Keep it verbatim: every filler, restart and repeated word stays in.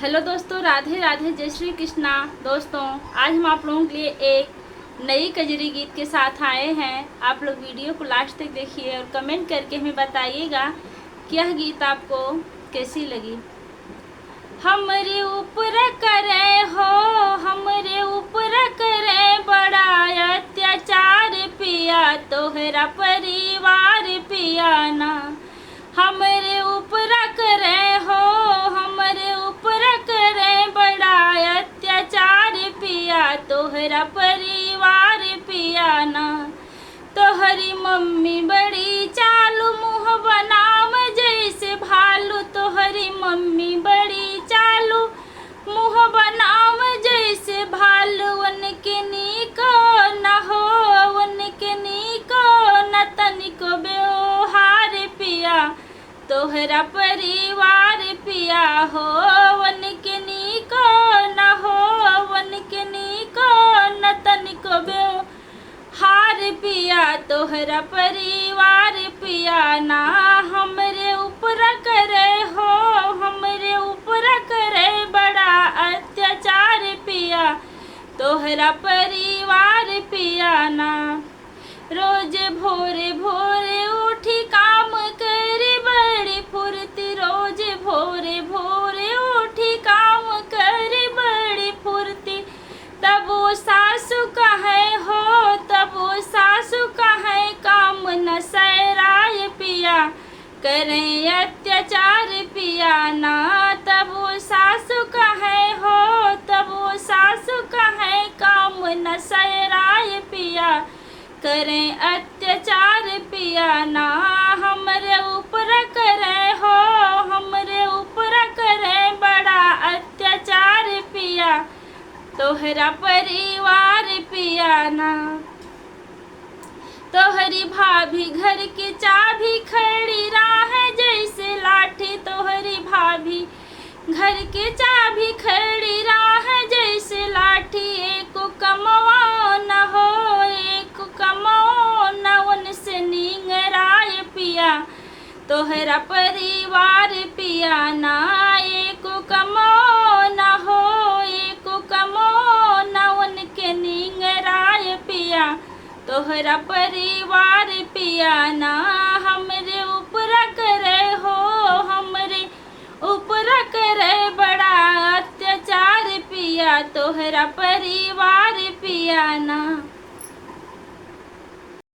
हेलो दोस्तों, राधे राधे, जय श्री कृष्णा। दोस्तों, आज हम आप लोगों के लिए एक नई कजरी गीत के साथ आए हैं। आप लोग वीडियो को लास्ट तक देखिए और कमेंट करके हमें बताइएगा कि यह गीत आपको कैसी लगी। हमरे ऊपर करे हो, हमरे ऊपर करे बड़ा अत्याचार पिया, तोहरा परिवार पिया ना। हमरे ऊपर करे हो, हमरे ऊपर करे बड़ा अत्याचार पिया, तोहरा परिवार पिया ना। तोहरी मम्मी बड़ी चालू, मुँह बनाम जैसे भालू, तोहरी मम्मी बड़ी चालू, मुँह बनाम जैसे भालू। उनके नीको न हो, उनके नीको न तनिको व्यवहार पिया, तोहरा परिवार पिया हो। उनके नीको न हो, उनके नीको न तनिको व्यवहार पिया, तोहरा परिवार पिया ना। हमरे ऊपर करे हो, हमरे ऊपर करे बड़ा अत्याचार पिया, तोहरा परिवार पिया ना। रोज भोरे भोरे उठी काम करी बड़ी फुर्ती, रोज भोरे भोरे उठी काम करी बड़ी फुर्ती। तब वो सासु कहे हो, तब वो सासु कहे काम न सराय पिया, करें अत्याचार पिया ना। तब वो सासु कहे हो, तब वो सासु कहे काम न सराय पिया, करें अत्याचार पिया ना। हमरे ऊपर करे हो, हमरे ऊपर करे बड़ा अत्याचार पिया, तोहरा परिवार पिया ना। तोहरी भाभी घर के चाभी खड़ी राह जैसे लाठी, तोहरी भाभी घर के चाभी खड़ी राह जैसे लाठी। एको कमवा न हो, एको कमवा न उनसे निंगराय पिया, तोहरा परिवार पिया ना। एको कमवा न हो, एको कमवा न उनके निंगराय पिया, तोहरा परिवार पिया ना। हमरे ऊपर करे हो, हमरे ऊपर करे बड़ा अत्याचार पिया, तोहरा परिवार पिया ना।